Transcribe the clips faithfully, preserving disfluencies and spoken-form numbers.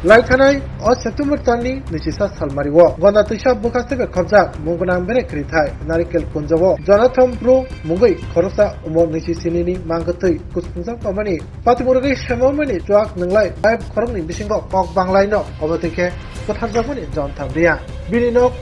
Lai thanai o September talni nwichisa salmario Gonda twisa bwkhaste bai khopjak mung gwnang bere kwrwithai Narikel Kunjao Jonathan Bru mungwi khoroksa umor nwichi sinini mangkwtwi kuchungjak pamani patimurogwi semormani chuak nwnglai pipe khorokni bisingo kok banglaino obo twi khe bwtharjakmani Jonathan Reang. Bini nok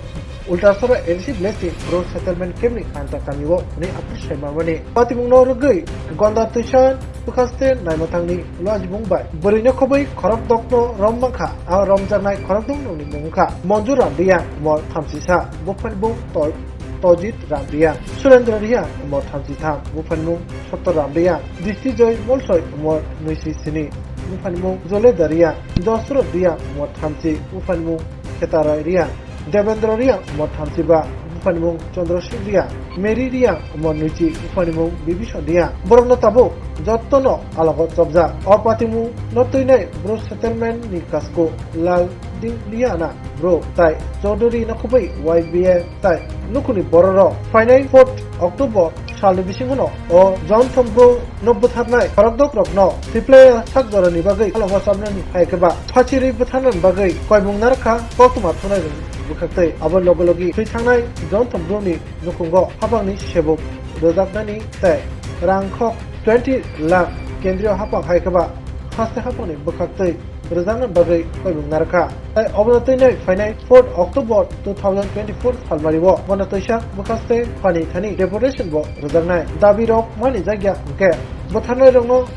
Ultasora L C village ni Bru settlement camp ni Kanta kamio hwnwi aphuru saimamani. Patimungno rwgwi Gonda twisa bwkhaste naimwthangni ulo ajibung bai bwrwino khobwi khorok dokno rom mankha. A romjaknai khorok doknokni mung wngkha Monju Ram Reang, umor thamchisa, buphani mung To-, Tojit Ram Reang, Surendra Reang, umor thamchitham, buphani mung Sotto Ram Reang, Disti Joy Molsoi, umor nwichi sini, buphani mung Joleda Reang, Josro Reang, umor thamchi, buphani mung Khetarai Reang, Devendra Reang, umor thamchiba, buphani mung Chandra Singh Reang, Mary Reang, umor nwichi, buphani mung Bibison Reang. Borokno tabuk jottono alogo chopjak. O patimungno twinai Bru settlement ni kasko Lal Ding Liana Bru tai Chaudhary no khobwi Y B A tai nukhungni bororok phainai fourth October salni bisingono o Jonathan Bru no bwtharnai khorokdok rokno Tiplaya sak jorani bagwi halongo chapnani hai khe ba phachirwi bwtharnani bagwi koimung narwkha koktwma thungnai rok bwkhaktwi. Abo logi logi thwi thangnai Jonathan Bru ni nukhungo haphangni sebuk rwjaknani tei rangkhok twenty lakh kendriyo haphang hai khe ba haste haphangni bwkhaktwi rwjakna bagwi koimung narwkha. Tai obono twinai phainai fourth October two thousand twenty-four salmario bono twisa bwkhaste pani thani deputation bo rwjaknai. Dabi rok mani jakya hwnkhe bwtharnai rokno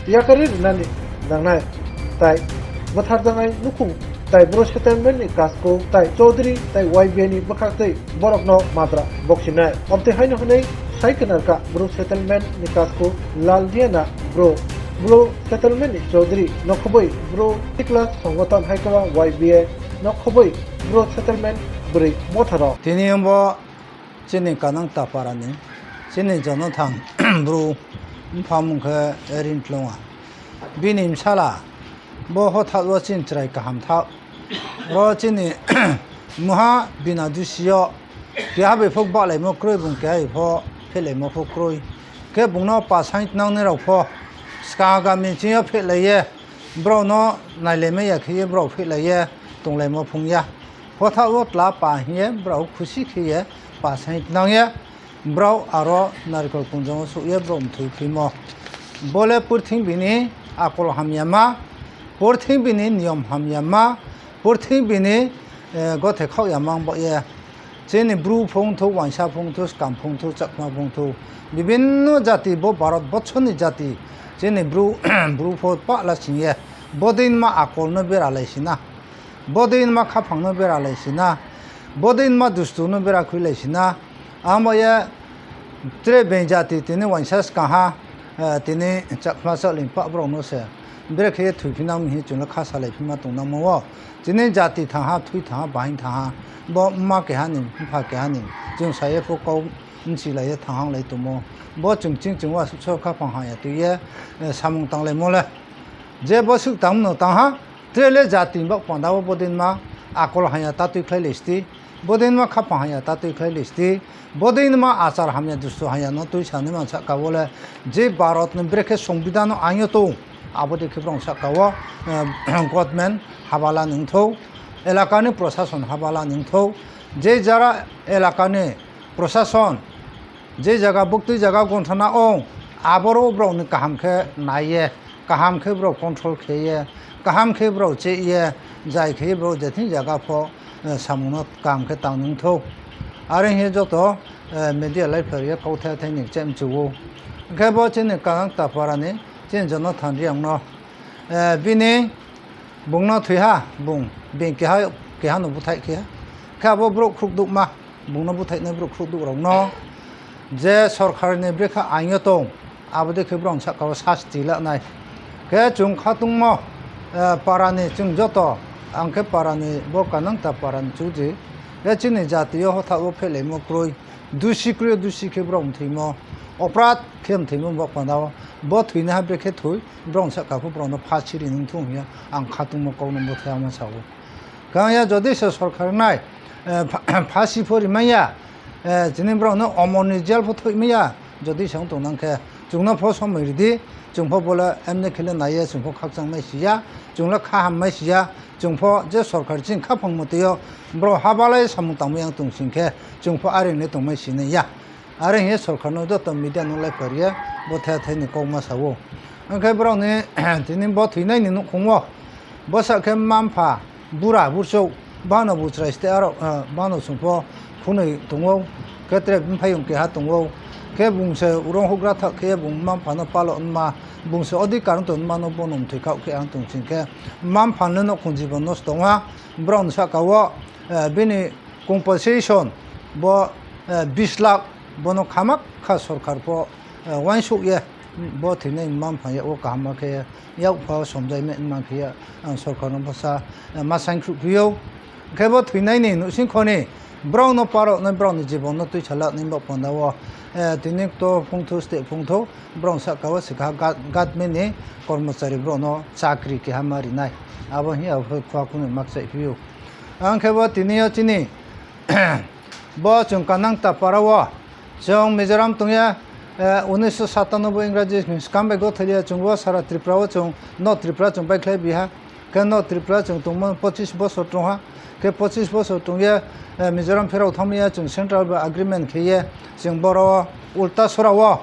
yakarwi rwnani nangnai. Tai bwtharjaknai nukhung tai Bru settlement ni kasko tai Chaudhary tai Y B A ni bwkhaktwi borokno madra boksinai. Obtwi haino hwnwi sai kwnarkha Bru settlement ni kasko Lal Diana Bru. Bru settlement ni Chaudhary no khobwi Bru sikla songothon hai khe ba Y B A no khobwi Bru settlement bwrwi motharo. Tini wngbo chini Kanang Taparani chini Jonathan Bru bupha mung khe Rintlonga. Bini bsala bo hothat o chini chwrai kaham thak. Oro chini muha bina dusio keha bai phok bahlaimo kwrwi, bung keha bai pho phehlaimo pho kwrwi. Khe bungno pasang twnangnai rok pho swkang gami chingyo phehlaiye, borokno nailaimai ya khe borok phehlaiye tonglaimo phung ya. Hothat o tla pa hiye borok khusi khiye pasang twnangye. Borok aro narikol kunjong o sukya borok mthwi phimo. Bole purthing bini akol hamya ma, purthing bini niyom hamya ma, purthing bini, eh, gothe khok ya ma wng bo ye. Chini bru phung thu, waisa phung thu, skam phung thu, chakma phung thu, bibinno jati bo Bharat bochoni jati. Chini bru, bru pho pahla singye. Bodin ma akol no bera lai sina. Bodin ma khaphang no bera lai sina. Bodin ma dustu no bera khui lai sina. Amo ye tre beng jati tini waisa swkang ha, eh, tini chakma chakling pa borok no se. Bere khe thwi phinang mihi chwngno kha salai phima tong nang mo. Tini jati thang ha, thwi thang ha, bahing thang ha. Bo mma keha ni, mpha keha ni. Chwng saye pho kau mchi lai ye thang hang lai tong mo. Bo chwng ching chwng wa suk sok kha phang ha ya twi ye, eh, samung tang lai mo le. Je bo suk tang no tang ha, tre le jati bak panda o bodin ma akol hanya ta twi khlai le sti. Bodinma khaphang hanya ta twi khlai listi. Bodinma achar hamya dustu hanya no twi sani man saka o le je Bharat ni brekhe songbidan no aino tong, abo de khe borok saka o, eh, government habala nung thok, elaka ni prosason habala nung thok, je jara elaka ni prosason je jaga buktwi jaga gonthana ong, aboro borok ni kaham khe nai ye. Kaham khe borok control khe ye, kaham khe borok che ye, jai khe borok je thing jaga pho, eh, samung no kaham khe tang nung thok. Are hinkhe joto, eh, media lai pher ye kok thai thai ni chem chu o. Hinkhe bo chini Kanang Tapara ni chini Jonathan Reang no, eh, bini bung no thwi ha, bung beng keha, keha no buthai khe ha. Khe abo borok khuk duk ma. Bungno buthainai borok khuk duk rokno je sorkarni bwkha aino tong, abo de khe borok saka o sasti lanai. Khe chwng khatungmo, eh, parani chwng joto, ang khe parani bo Kanang Tapara ni chudri. Khe chini jati o hotha o phelaimo kwrwi, dusi kwrwi dusi khe borok mthwimo, oprad khe mthwimo bo panda o. Bo thwinaha bwkhe thwi, borok saka pho borokno phasi ri nung thung hiya ang khatungmo kokno bo thai ama sao. Kangya jodi se sorkar nai, eh, pha-, phasi pho rimaya, eh, chini borok no omor ni jail pho thoi maya, jodi se wng tong nang khe, chwngno pho somoi ridi, Chwng pho bole emne khele naiya, chwng pho khakchang mai siya, chwng le kha ham mai siya, chwng pho je sorkar chini khaphang mwtwi o borok ha balai samung tangmani ang tong sing khe, chwng pho areng le tongmai sinai ya. Are hinkhe sorkarno joto media no lai pariya bo the the ni kok ma sao. Hwnkhe borokni tini bo thwinaini nukhungo bwsa khe mampha bura bursuk bano buchrai ste aro, eh, bano chwngpho khunui tongo, khe tere buphayung keha tongo, khe bungse urong hugra thak khe bung mamphano palo wngma, bungse odhikar wngtong wngmano bono mthwi kha khe ang tong sing khe mamphano nukhung jibon nosto wngha, borokni saka o, eh, bini compensation bo, eh, bis lakh bono khamak kha sorkar pho, eh, uansuk ye bo thwinai mamphang ya o kaham ma khe yak pha somjai me man khe ya ang sorkar no bwsa, eh, ma saing khruh phio. Khe bo thwinai ni nuhsing khoni borok no paro no borok ni jibon no twi sala ni bo panda o, eh, tini to phung thu ste phung thu borok saka o sikha gat, gat me ni kormochari borok no chakri keha ma rinai abo hiya khe khua kunu mak chai phio. Ang khe bo tini o chini bo chwng Kanang Tapara o chwng Mizoram tongya, eh, unisho satanoboi Ingraji ni swkang bai gothorya chwng bo sara Tripura o chwng North Tripura chwng bai khlai biha. Khe North Tripura chwng tongmo pochis bosor tongha. Khe pochis bosor tongya, eh, Mizoram pherao thangmaya chwng central bai agreement kheye chwng boro Ultasora o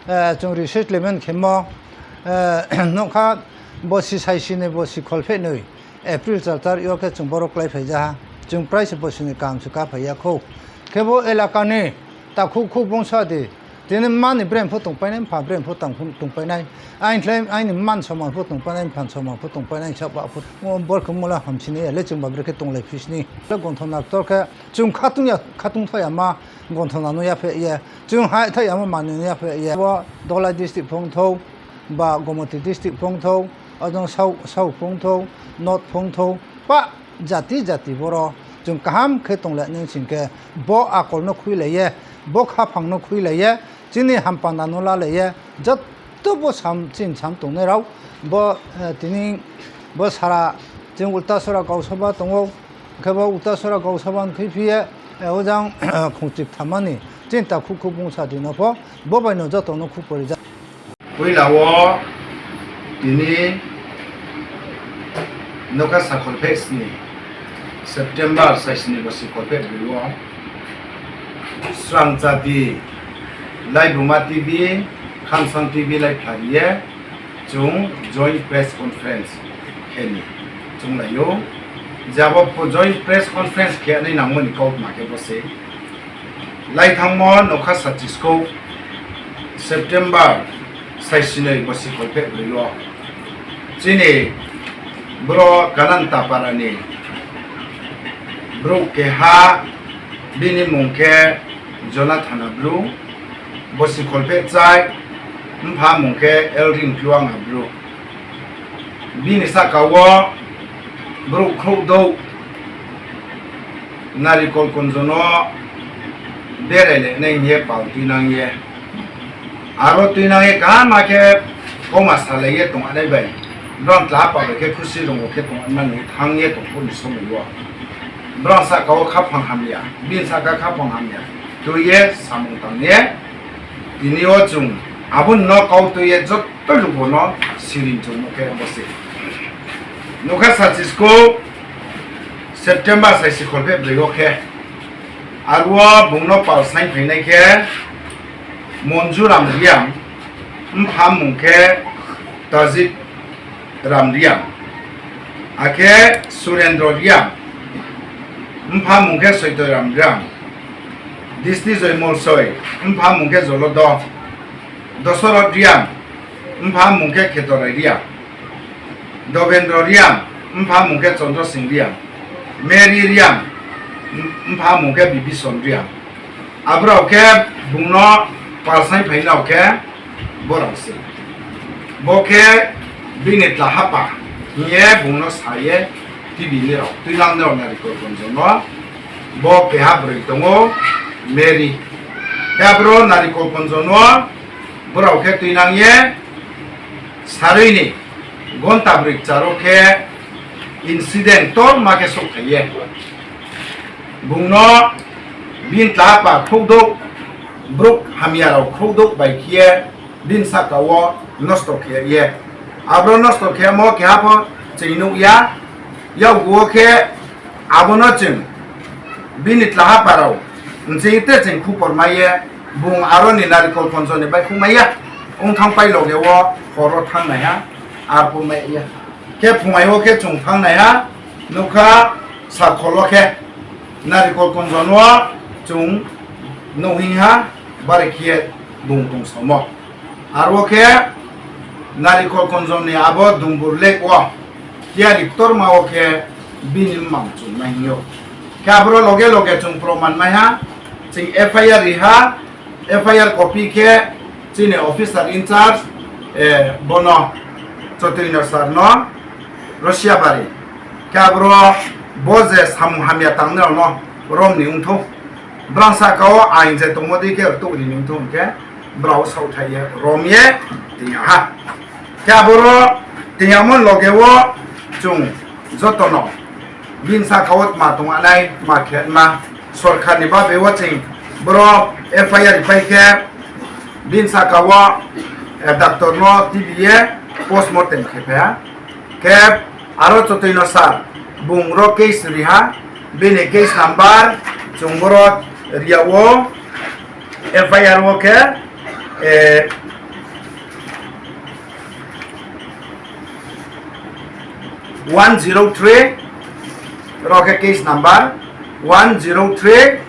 eh, chwng resettlement khemo, eh, nokha bosi saisini bosi kholphenwi April char tarik o khe chwng borok klai phaijaha. Chwng praise bosini kam se ka phaiya kho. Khe bo elakani takhuk khuk bungsa di. Tini mani brem pho tongpainai, mpha brem pho tang-, tongpainai. Aini khlai aini man somang pho tongpainai, mphan somang pho tongpainai, saba pho, o borok khe mola hamsini ya le chwng ba bre khe tonglai phisni. Gonthon naktor khe chwng khatung ya, khatung thaya ma gonthon ano ya phe ye. Chwng hai thai amo manwi ya phe ya. Bo Dholai district phung thok, ba Gomoti district phung thok, ojong South, South phung thok, North phung thok, pa jati jati boro chwng kaham khe tong lai nang sing khe bo akol no khui lai ye, bo khaphang no khui lai ye, chini hampanda no la lai ye, jotto bo sam, chin sam tong nai rok bo, eh, tini bo sara chwng Ultasora Gausaba tongo. Khe bo Ultasora Gausaba wng khe phiye, eh, ojang khungchik thammani chinta khuk khuk bungsa di no pho, bo bai no joto no khuk pori jak. Puila o tini nokha sakhol phek sni September saisni bosi khol phek bwi o Srang Chati Laibuma T V, Khamsang T V lai phlariye, chwng joint press conference kheni chwng laio. Jabo po joint press conference khe ani nangmani kok ma khe bose. Lai thangmo nokha sachisko September saisinoi bosi kholphe bwrwi o. Chini bro Kanan Taparani bro keha bini mung khe Jonathana bru. Bosi kholphe chai, mpha mung khe Elring Phiwang Abru. Bini saka o borok khrouh dou narikol konjono berai le nai hiye pal twi nang ye. Aro twi nang ye kaham ma khe koma salai ye tong anai bai. Bron tla pa bai khe khusi rongo khe tong anmani thang ye tong phuru ni somoi o. Bron saka o khaphang hamya, bini saka khaphang hamya. Twi ye samung tang ye. Tini o chwng aboni no kau twi ye jotto lugo no siring chwng nukhe bose. Nokha sachisko September saisi kholphe bwrwi o khe. Aro bungno pal saing phainai khe Monju Ram Riang, mpha mung khe Tajib Ram Riang, akhe Surendra Riang, mpha mung khe Soito Ram Riang, Disti Joy Molsoi, mpha mung khe Jolodo, Dosoroth Riang, mpha mung khe Khetorai Riang, Dobendra Riang, mpha mung khe Chandra Singh Riang, Mary Riang, mpha mung khe Bibison Riang. Aborok khe bungno palsai phainai khe borok se. Bo khe bini tla hapa hiye bungno saye T V ni rok twi lang ni rok narikol konjono. Bo keha bwrwi tongo Mary. Khe aboro narikol konjono borok khe twi nang ye sarwi ni gonta bwrwi charo khe incident tor ma khe sok thai ye. Bungno bini tla pa khukduk, bruk hamya rok khukduk bai khiye bini saka o nosto khe ye. Abro nosto khe mo keha pho chwng nuk ya. Yagugo khe abono chwng bini tlaha parao nching te chwng khupor mai ye, bung aroni narikol konjoni bai khumai ya. Wng thang pai loge o horo thang nai ha, arpho mai ya. Khe phungai o khe chwng thang nai ha, nukha sakholo khe narikol konjon o chwng nuhi ha, bare khe bung tong samo. Aro khe narikol konjonni abo Dumbur Lake o tiyari ktorma o khe bini mang chwng nai hwnyo. Khe abro loge loge chwng proman mai ha, chwng F I R ri ha, F I R copy khe chini officer in charge, eh, bono Chotrino sir no Russia bari. Khe abro bo je samung hamya tangnai rok no romni wngthung. Brang saka o ain je tongmo di khe rwtuk rini wngthung hwnkhe brao saothai ye rom ye twiya ha. Khe aboro twiyamo loge o chwng jotono bini saka o tma tongma nai, tma khe ma sorkar ni babe o chwng boro F I R pai khe bini saka o, eh, doctor no tibi ye post mortem khe pha. Khe aro Chotrino sir bung ro case riha, bini case number chwng boro riya o F I R o khe, eh, one zero three, ro khe case number one zero three,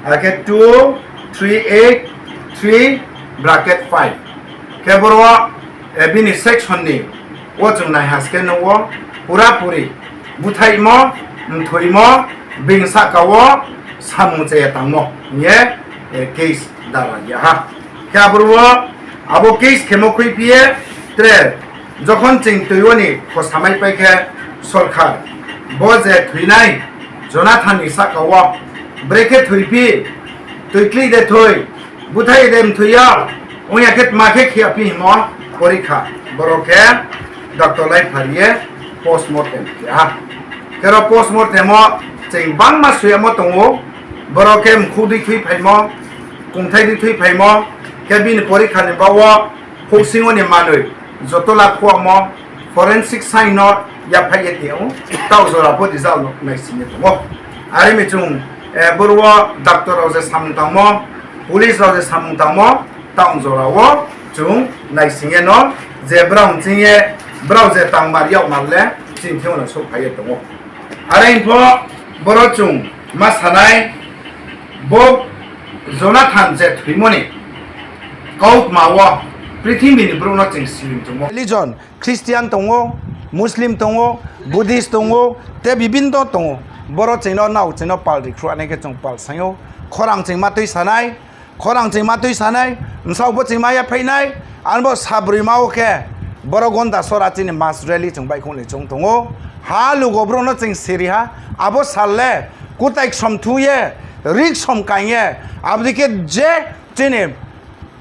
hakhe two three eight three bracket five. Khe boro, eh, bini section ni o chwng nai haske nugo pura puri buthaimo, mthoimo, bini saka o samung chaya tangmo hwnye, eh, case dara ya ha. Khe aboro abo case khemo khwi phiye tre jokhon chwng twiwoni khosamai pai khe sorkar bo je thwinai Jonathan ni saka o brekhe thwiphi, twikli de thwi, buthai de mthwiya, wngya khe tma khe khiya phi himo porikha. Borok khe doctor lai phariye post mortem khe ha. Kero post mortem o chwng bangma suyamo tongo, borok khe mkhudui thwi phaimo, kungthai di thwi phaimo, khe bini porikha ni bawo huksingoni manwi joto la khuamo forensic sign no yaphai ye tiyao, tao jora pho result no naisingye tongo. Are mi chwng, eh, boro doctor rok je samung tangmo, police rok je samung tangmo, tao jora o chwng naisingye no je brao chingye brao je tangmar yak marle chini thengno sok phaiye tongo. Are pho boro chwng ma sanai bo Jonathan je thwimoni kautma o prithimbi ni borok no chwng siring tongo. Religion, Christian tongo, Muslim tongo, Buddhist tongo, te bibinno tongo. Boro chwngno nao chwngno pal rikhru anai khe chwng pal sanyo. Khorang chwng ma twi sanai, khorang chwng ma twi sanai, msao bo chwng ma ya phainai, anbo sabrwi ma o khe boro gonda sora chini mass rally chwng bai khongnwi chwng tongo. Ha lugo borokno chwng siri ha, abo sal le kutai ksom thuye, rik som kanye, aboni khe je chini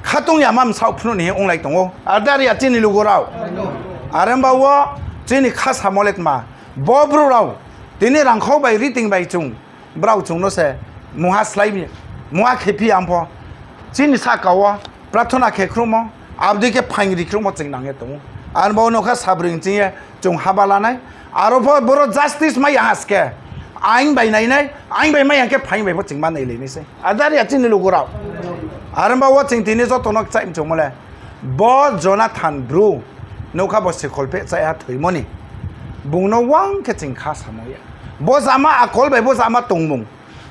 khatung yama msao phunukni hinwi wng lai tongo. Adar ya chini lugo rao. Are ba o chini kha samo le tma. Bo bru rao tini rangkhok bai riting bai chwng brao chwngno se mungha slai mungha khe phi ang pho. Chini saka o prarthana khe khrumo, abdi khe phaing ri khrumo chwng nangya tongo. Ang bo nokha sabring chingye chwng haba lanai. Aro pho boro justice mai ya haske. Aing bai nai nai, aing bai mai ya khe phaing bai pho chwng ma nai lai nai se. Adar ya chini lugo rao. Aro ba o chwng tini joto nok chai mchung mole. Bo Jonathan bru nokha bo sikhol phe chai ha thwimoni. Bungno wang khe chwng kha samo ya. Bo jama akol bai bo jama tongmung.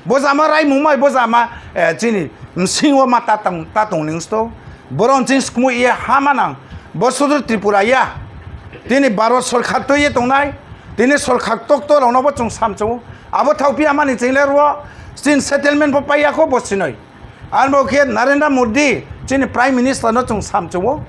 Bo jama raimung mai, bo jama, eh, chini msing o ma ta tong, ta tong ning sto. Borok chini skmui ye ha ma nang. Bo sudur Tripura ya. Tini Bharat sorkar twi ye tongnai. Tini sorkar tokto rok no bo chwng samchung. Abo thau phi amani chwng le rwo. Chini settlement bo pai ya kho bo sinoi. Ang bo khe Narendra Modi chini Prime Minister no chwng samchung o.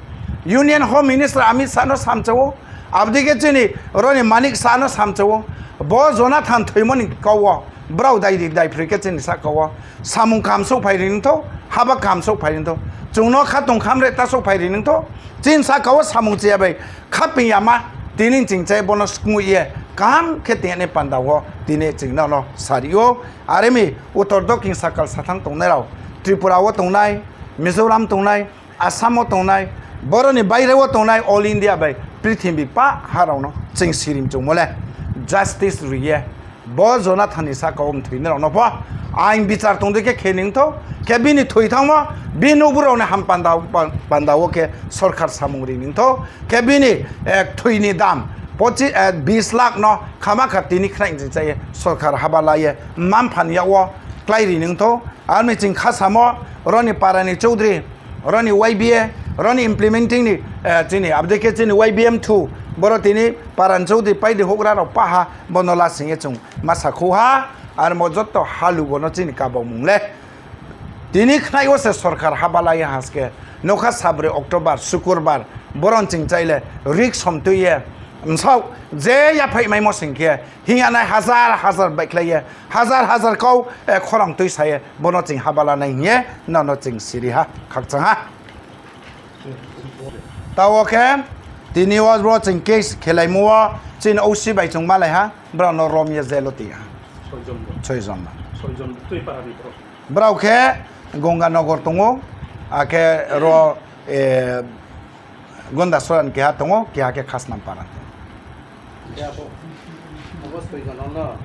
Union Home Minister Amit Shah no samchung o. Abdi khe chini roni Manik Shah no samchung o. Bo Jonathan thwimoni kau o. Brao dai di, dai phri khe chini saka o samung kaham sok phai ri nung tho, haba kaham sok phai ri nung tho. Chwngno kha tong kham re ta sok phai ri nung tho. Chini saka o samung chiya bai kha ping ya ma, tini ching chai bono sukmui ye kaham khe tini panda o tini ching no no sari o. Are mi Uttor Dokhin sakal sathang tongnai rao, Tripura o tongnai, Mizoram tongnai, Assam o tongnai, boroni baire o tongnai, all India bai prithibi pa harokno chwng siring chwngmole justice rwiye. Bo Jonathan ni saka o mthwini rokno pho ain bichar tongde khe khe ningtho, khe bini thwi thangmo, bini nokburokni ham panda, panda o khe sorkar samung ri ningtho, khe bini, eh, thwini dam pochi-, eh, bis lakh no khama kha tini khna injin chaye sorkar haba laye mamphan yago klai ri ningtho. Arni ching kha samo roni parani chowdhury, roni Y B A, roni implementing ni, eh, chini abdeke chini Y B M thu, boro tini paran chowdhury paidi hugra rok paha bono lasing ye chung masa khuha, ar mo jotto halu bono chini kabok mung le. Tini khnai o se sorkar haba lai haske nokha sabri October, Sukurbar, boron ching chaile rik som twi ye msau je yaphai mai mo sing khe Hiya nai hazar hazar baikhlaiye, hazar hazar kau, eh, khorang twi saye, bono ching habala nai hiye, nono ching siri ha, khakchang ha. Tao khe, tini o bro ching case khelaimo o, chini O C bai chung malai ha, bro no rom ye jelo ti ha. Soijon bo. Soijon bo. Soijon twi para ni bro. Bro khe Gonganagar tongo, akhe ro, eh, Gonda Soran keha tongo, keha khe Khasnam Paran. Khe abo, abo soijon ono,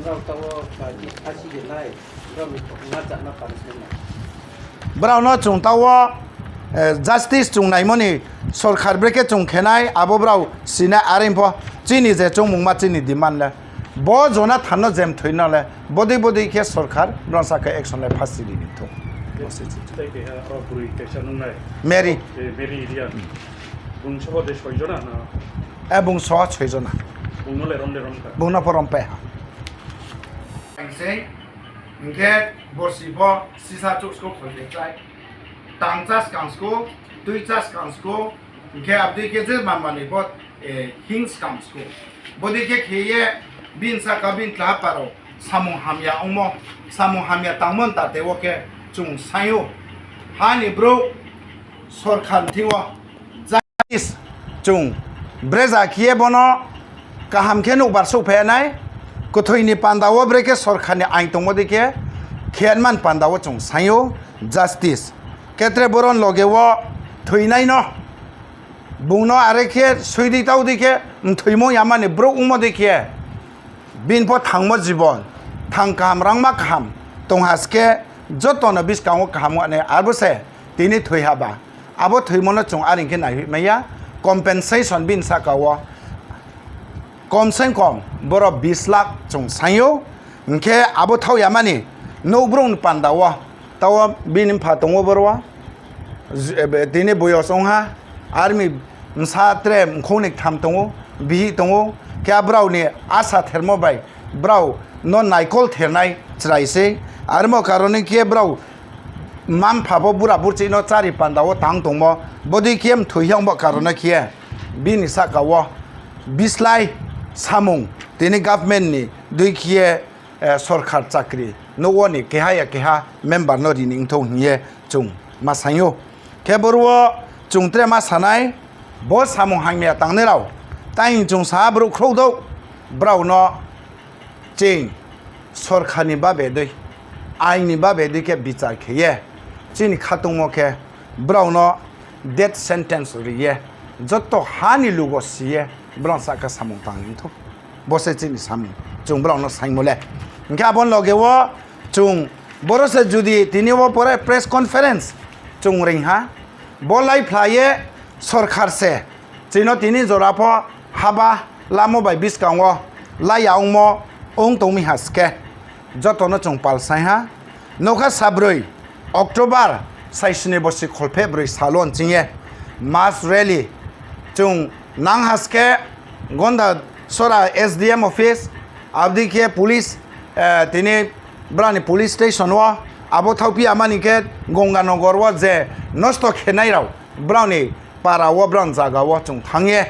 norok tao, ah, phasi rinai, norok ni ma chana punishment nai. Borok no chwng tao, eh, justice chwng naimani sorkar brekhe chwng khenai, abo borok sinai, are pho chini je chwngmung ma chini demand le. Bo Jonathan no jem thwino le, bodui bodui khe sorkar bwrang sakhe action lai phasi rini thung. Tei keha o bwrwi kaisa nungnai. Mary. Eh, Mary Riya. Bung soho de soi jona na? Eh, bung soho soi jona. Bung no le rom de rom kha. Bung no pho rom pe ha. Ang sei, hingkhe borsi bo sisa chuk sko khol de chai. Tang chas kang sko, twi chas kang sko, hingkhe abdi khe je manmani bo, eh, hing skam sko. Bodi khe kheye bin saka bin tla paro samung hamya ongmo, samung hamya tangmon tate o khe chwng saio. Hani bro sorkar thio justice chwng breza khiye bono kaham khe nukbar sukphayanai. Kwthwini pandao brekhe sorkarni ain tongmo dikhe khenman pandao chwng saio justice. Ketre boron logeo thwinaino bungno are khe swidi taudi khe mthwimo yamani bro wngmo dikhe. Bini pho thangmo jibon, thang kaham, rangma kaham tong haske jotono biskango kaham wane, abo se tini thwi haba. Abo thwimono chwng aring khe naiwi maya, compensation bini saka o kom se kom borok bis lakh chwng saio. Hingkhe abo thao yamani nokbrong ni panda o tao bini mpha tongo boro o. J-, ebe, tini boyos wngha, army msa tre mkhongni ktham tongo, bihik tongo, khe a brao ni asa thermo bai brao no naikol thernai chwrai se. Armo karone khe brao mampha bo bura burchi no chari panda o tang tongmo, bodui khe mthwi hang bo karone khe bini saka o bislai samung tini government ni dui khe eh, sorkar chakri nugwani keha ya keha member no rini wngthok hingye chwng ma sango. Khe boro o chwng tre ma sanai, bo samung hamya tangnai rao, tei chwng sa borok khorok dok, brao no chwng sorkar ni babe dui, ain ni babe dui khe bichar kheye, chini khatungmo khe brao no death sentence riye, joto ha ni lugo siye, brao saka samung tang wngthok. Bo se chini samung, chwng borokno saimole. Hingkhe aboni loge o chwng boro se jodi tini o pore press conference chwng ring ha, bo lai phlaiye sorkar se chwngno tini jora pho haba lamo bai bwskango laiya wngmo wng tongmi ha se khe. Jotono chwng pal sai ha. Nokha sabrwi October saisini bosi kholphe brwi salo nchingye mass rally chwng nang haske Gonda Sora S D M office, abdi khe police, eh, tini brani police station o abo thaupi amani khe Gonganagar o je nosto khenai rao brani para o brang jaga o chwng thangye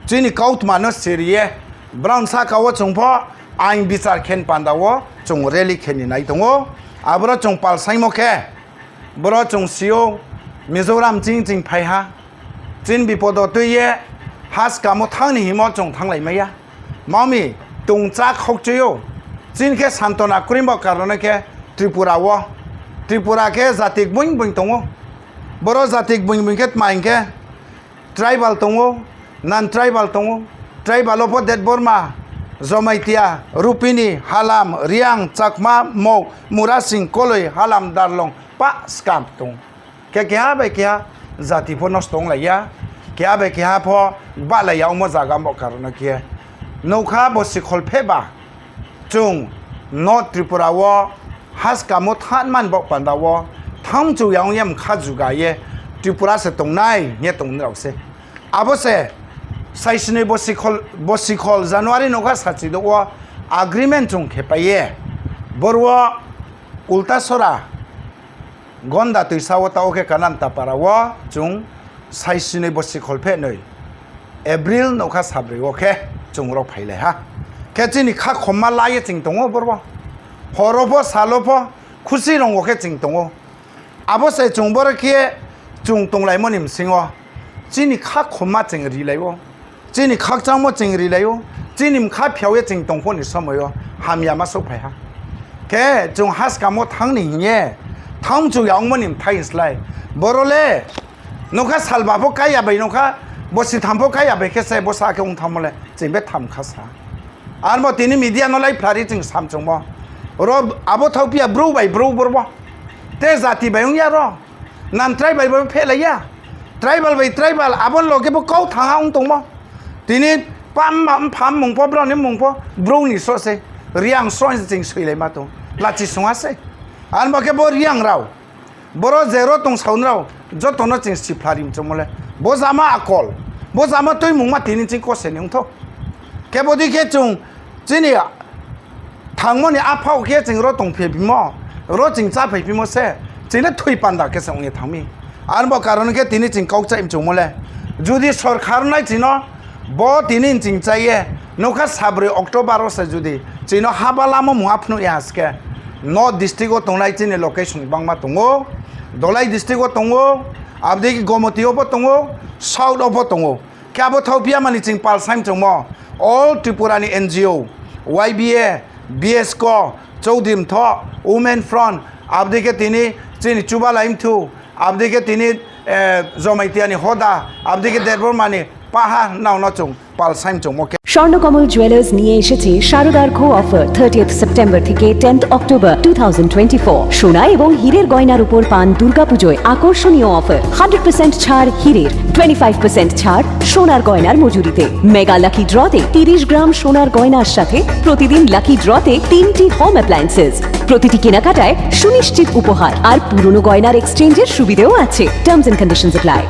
chini kautma no seriye brang saka o chwng pho ain bichar khen panda o chwng rally kheni nai tongo. Aboro chwng pal saimo khe boro chwng sio Mizoram ching ching phai ha, chini bipodo twi ye has kamo thangni himo chwng thanglai maya. Mami tungcha khokchwio chini khe santona kwrwimbo karone khe Tripura o, Tripura khe jati bwing bwing tongo. Boro jati bwing bwing khe tma hinkhe tribal tongo, non tribal tongo. Tribal o pho Debbarma, Jamatia, Rupini, Halam, Riang, Chakma, Mok, Murasing, Koloi, Halam, Darlong, pa skam tongo. Khe keha bai keha jati pho nosto wng lai ya, keha bai keha pho ba lai ya omo jaga bo karon no khe. Nokha bo sikhol phe ba. Chwng North Tripura o haskamo thanmani bok panda o thamchuk ya wngya mkha juga ye Tripura se tongnai hwnye tongni rok se. Abo se saisinoi bo sikhol, bo sikhol January nokha sachi do o agreement chwng khe pai ye. Boro o Ultasora Gonda twisa o ta o khe Kanan Tapara o chwng saisinoi bo sikhol phe nwi April nokha sabrwi o khe chwng rok phai lai ha. Khe chini kha khomma la ye chwng tongo borbo. Horo pho salo pho khusi rongo khe chwng tongo. Abo se chwng boro khe chwng tonglaimoni bwswng o chini kha khomma chwng ri lai o. Chini khakchangmo chwng ri lai o, chini mkha phiyao ye chwng tong phoni somoi o hamya ma sok phai ha. Khe chwng haskamo thangni hiye, thangchuk ya wngmani mthai slai. Boro le nokha salba pho kaiya bai nokha, bo sitham pho kaiya bai khe se bo sa khe wng thangmo le, chwng be tham kha sa. Armo tini media no lai phlari chwng samchungmo. Oro abo thok phiya bru bai bru borbo. Te jati bai wngya ro. Non tribal bai phelaiya. Tribal bai tribal abo loge bo kau thanga wng tongmo. Tini pam ma pham mungpho broni mungpho broni so se. Riang so se chwng swilai ma tong. Lachi sunga se. Armo khe bo riang rao. Boro jero tong saunrao jotono chwng siphlari mchomole. Bo jama akol. Bo jama twi mungma tini chwng koseni wngtho. Khe bodi khe chwng chini thangmoni aphao khe chwng ro tong phai phimo, ro chwng cha phai phimo se, chwngno thwi panda khe se wngya thangmi. Arbo karon khe tini chwng kok chai mchomole. Jodi sorkar nai chwngno bo tini chwng chaiye, nokha sabri October o se jodi chwngno haba lama mungha phunu ya haske. No district o tongnai chini location bangma tongo, Dolai district o tongo, abdi Gomoti o bo tongo, South o bo tongo. Khe abo thao phiya mani chwng pal sai mchwngmo. All Tripura ni N G O, Y B A, B S C O, Chaudhary Mtho, Women Front, abdi khe tini chini Chuba Laimthu, abdi khe tini, eh, Jamatia ni hoda, abdi khe Debbarma ni paha naono chwng pal sai mchwngmo khe. Swarnakamal jewellers নিয়ে এসেছে শারদার্ঘ offer thirtieth September থেকে tenth October two thousand twenty four. সোনা এবং হীরের গয়নার উপর পান দুর্গাপুজোয় আকর্ষণীয় অফার, হান্ড্রেড পার্সেন্ট ছাড় হীরের, টোয়েন্টি ফাইভ পার্সেন্ট ছাড় সোনার গয়নার মজুরিতে। মেগা লাকি ড্রতে তিরিশ গ্রাম সোনার গয়নার সাথে প্রতিদিন লাকি ড্রতে তিনটি হোম অ্যাপ্লায়েন্সেস। প্রতিটি কেনাকাটায় সুনিশ্চিত উপহার আর পুরনো গয়নার এক্সচেঞ্জের সুবিধেও আছে। Terms and conditions apply.